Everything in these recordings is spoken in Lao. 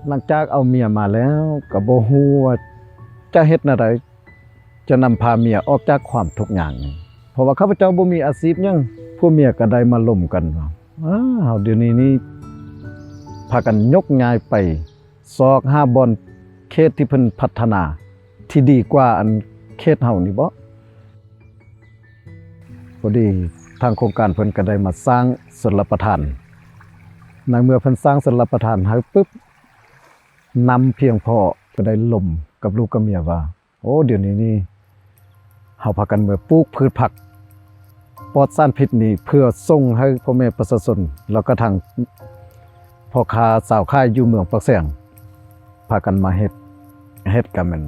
ຫຼັງຈາກເອົາເມຍມາແລ້ວ ກໍບໍ່ຮູ້ວ່າຈະເຮັດແນວໃດ ຈະນຳພາເມຍອອກຈາກຄວາມທຸກຍາກນີ້ ເພາະວ່າຂ້າພະເຈົ້າບໍ່ມີອາຊີບຫຍັງ ຜົວເມຍກໍໄດ້ມາລົມກັນວ່າ ອ້າ ເຮົາດຽວນີ້ນີ້ພາກັນຍົກຍ້າຍໄປຊອກຫາບ່ອນເຂດທີ່ເພິ່ນພັດທະນາທີ່ດີກວ່າອັນເຂດເຮົານີ້ບໍ? ພໍດີທາງໂຄງການເພິ່ນກໍໄດ້ມາສ້າງຊົນລະປະທານ. ໃນເມື່ອເພິ່ນສ້າງຊົນລະປະທານໃຫ້ປຶບ ນ້ຳພຽງພໍ ກໍໄດ້ລົມກັບລູກກັບເມຍວ່າ ໂອ້ ດຽວນີ້ນີ້ ເຮົາພາກັນມາປູກພືດຜັກປອດສານພິດນີ້ ເພື່ອສົ່ງໃຫ້ພໍ່ແມ່ປະຊາຊົນ ແລ້ວກະທັງພໍ່ຄ້າຊາວຂາຍຢູ່ເມືອງປາກແຊງ ພາກັນມາເຮັດ ເຮັດກະແມ່ນ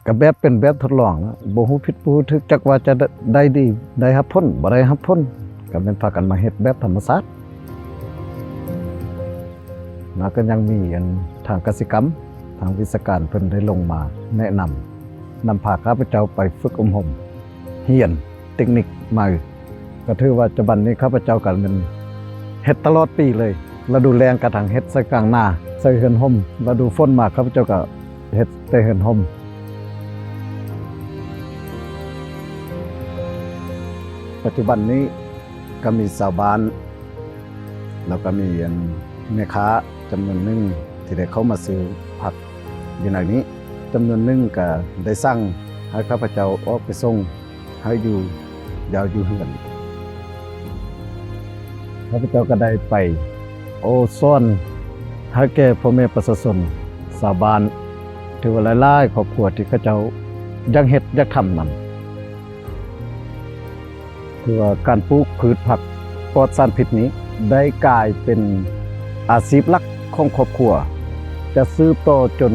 ກະແບບເປັນແບບທົດລອງນະ ບໍ່ຮູ້ຜິດບໍ່ຮູ້ຖືກ ຈັກວ່າຈະໄດ້ດີ ໄດ້ຮັບຜົນ ບໍ່ໄດ້ຮັບຜົນ ກະແມ່ນພາກັນມາເຮັດແບບທຳມະຊາດ. ແລ້ວກໍຍັງມີອັນທາງກະສິກຳ ທາງວິຊາການເພິ່ນໄດ້ລົງມາແນະນຳ ນຳພາຂ້າພະເຈົ້າໄປຝຶກອົບຮົມ ຮຽນເຕັກນິກໃໝ່ ກໍຖືວ່າປັດຈຸບັນນີ້ຂ້າພະເຈົ້າກໍແມ່ນເຮັດຕະຫຼອດປີເລີຍ ລະດູແລ້ງກໍທັງເຮັດໃສ່ກາງນາ ໃສ່ເຮືອນຮົ່ມ ລະດູຝົນມາຂ້າພະເຈົ້າກໍເຮັດແຕ່ເຮືອນຮົ່ມ. ປັດຈຸບັນນີ້ ກໍມີຊາວບ້ານ ແລ້ວກໍມີອັນແມ່ຄ້າຈຳນວນໜຶ່ງທີ່ໄດ້ເຂົ້າມາຊື້ຜັກຢູ່ໃນນີ້ ຈຳນວນໜຶ່ງກໍໄດ້ສັ່ງໃຫ້ຂ້າພະເຈົ້າອອກໄປສົ່ງໃຫ້ຢູ່ ຢາວຢູ່ເຮືອນ. ຂ້າພະເຈົ້າກໍໄດ້ໄປໂອ້ສອນໃຫ້ແກ່ພໍ່ແມ່ປະຊາຊົນຊາວບ້ານ ຖືວ່າຫຼາຍໆຄອບຄົວທີ່ເຂົາເຈົ້າຢາກເຮັດຢາກທຳນຳ. ຄືວ່າການປູກພືດຜັກປອດສານພິດນີ້ ໄດ້ກາຍເປັນອາຊີບຫຼັກຂອງຄອບຄົວ ຈະສືບຕໍ່ຈົນ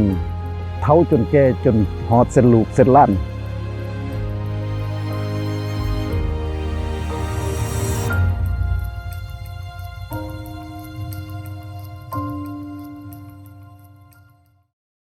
ເຖົ້າຈົນແກ່ ຈົນຮອດເຊັ່ນລູກເຊັ່ນຫຼານ